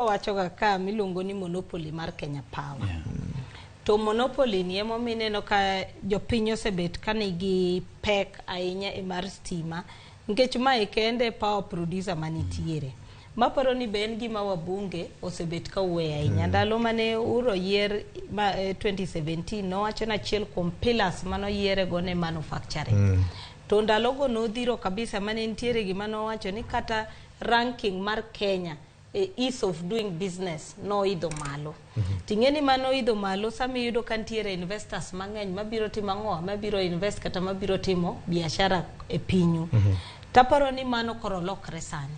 Wachoga ka miluongo ni monopoly mar Kenya Power. To monopoly ni emomiyo ineno ka jopiny osebet ka nigi pek ahinya e mar stima nikech mae kende power producer manitiere. Maparo ni be en gima wabunge osebet ka wuoye ahinya. Ndalo mane uro yier ma, 2017 nowacho ni achiel kuom pillars manoyiere go ne manufacturing. To ndalogo nodhiro kabisa mane nitiere gima nowacho ni kata ranking mar Kenya e ease of doing business noidho malo. Ting'e ni mano idho malo sama iyudo ka nitiere investors mang'eny mabiro timo ang'o mabiro invest kata mabiro timo biashara e pinyu. Taparo ni mano koro lokre sani.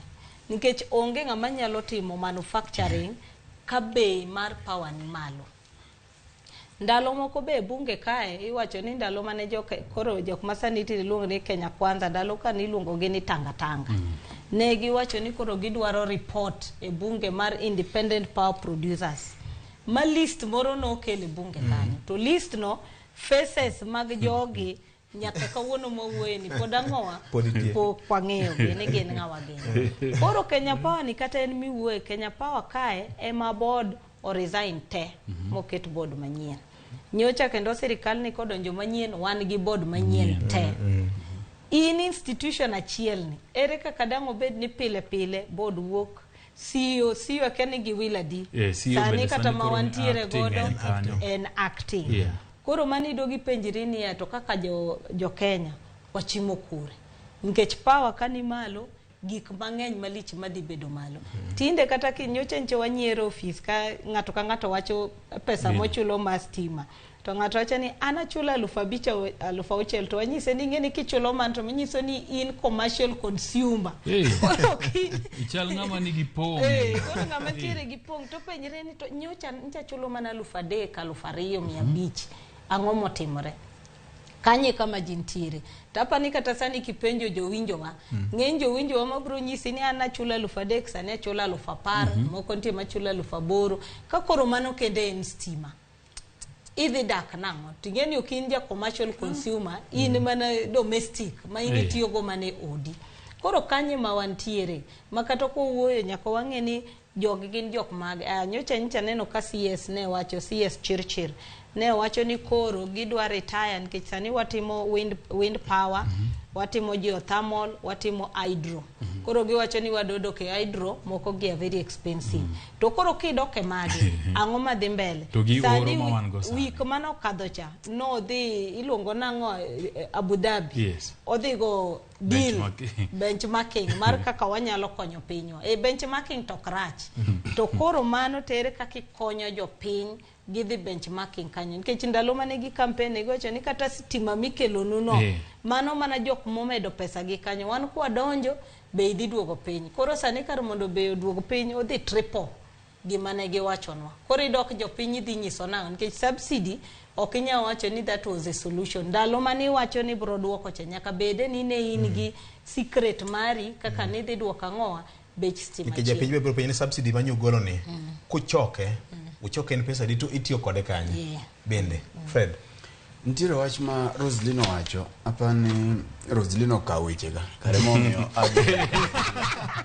Nikech onge ng'ama nyalo timo manufacturing ka bei mar power ni malo. Ndalo moko be e bunge kae iwacho ni ndalo mane jok koro jok ma sani tinde iluongo ni Kenya Kwanza ndalo ka niluongo gi ni Tanga Tanga. Ne giwacho ni koro gidwaro report e bunge mar independent power producers. Ma list moro nokel e bunge kanyo. To list no faces mag jogi nyaka kawuono mwawuoye ni pod ang'owa Pod nitie. pok wang'eyo gi ni gin ng'awa gini. Koro Kenya Power ni kata en miwuoye Kenya Power kae ema board o resign te moket board manyien. Nyocha kendo sirikal ni kodonjo manyien wan gi board manyien te. In institution achiel ni ere kaka dang' obed ni pile pile board wuok CEO CEO akia ni giwil adi Eh, CEO sani bende kata sani ma koro ni wantiere acting godo en kanyo. en acting Yeah. Koro mano idogi penjri niya to kaka jo Kenya wachimo kure nikech power ka ni malo gik mang'eny malich madhi bedo malo. Tinde kata kinyocha nche wanyiero ofis ka ng'ato ka ng'ato wacho pesa mochulo mar stima to ng'ato wacho ni an achulo 5000 6000 to wanyise ni ing'e ni kichulo mano to manyiso ni in commercial consumer. Hey. Koro Ichal ng'ama nigi pong'. Koro ng'ama ntiere gi pong' to penjre ni to nyocha ncha chulo mana 3000 2500 ang'o motimore kanye kama ji ntiere to apani kata sani kipenjo jowinjowa ng'eny jowinjowa mabiro nyisi ni an achulo 3000 sani achulo 10,000 moko nitie machulo 8,000 ka koro mano kende en stima idhi dak nang'o ting'e ni ok in ja commercial consumer in mana domestic ma in itiyogo mana e odi koro kanye ma wantiere ma kata kwawuoyo nyaka wang'e ni jogi gin jok mag nyocha nyocha neno ka CS ne wacho CS Chirchir ne wacho ni koro gidwa retire nikech sani watimo wind power watimo geothermal watimo hydro koro giwacho ni wadodok e hydro moko gi are very expensive to koro kidok e magi ang'o madhi mbele To gi Sani oro ma wan go sani. week manokadho cha nodhi iluongo nang'o Abu Dhabi Yes. odhi go deal Benchmarking. benchmarking mar kaka wanyalo konyo pinywa e benchmarking to ok rach to koro mano tere kaka ikonyo jopiny gidhi benchmarking kanyo nikech ndalo mane gi campaign giwacho ni kata sitima mikelonu no mano mana jok momedo pesa gi kanyo wan kwadonjo bei dhi duogo piny koro sani kar mondo bei oduog piny odhi triple gima ne giwachonwa koro idok jopiny idhi nyiso nang'o nikech subsidy ok inyal wacho ni that was a solution ndalo mane iwacho ni bro duoko cha nyaka bede ni ne in gi secret mari kaka nidhi duoko ang'owa bech stima Nikech chien. japiny be biro penjo ni subsidy ma nyugolo ni kuchoke uchoke en pesa adi to itiyo kode kanye bende Fred Nitiere wach ma Roslyn owacho, apani Roslyn okawo wechega kare momiyo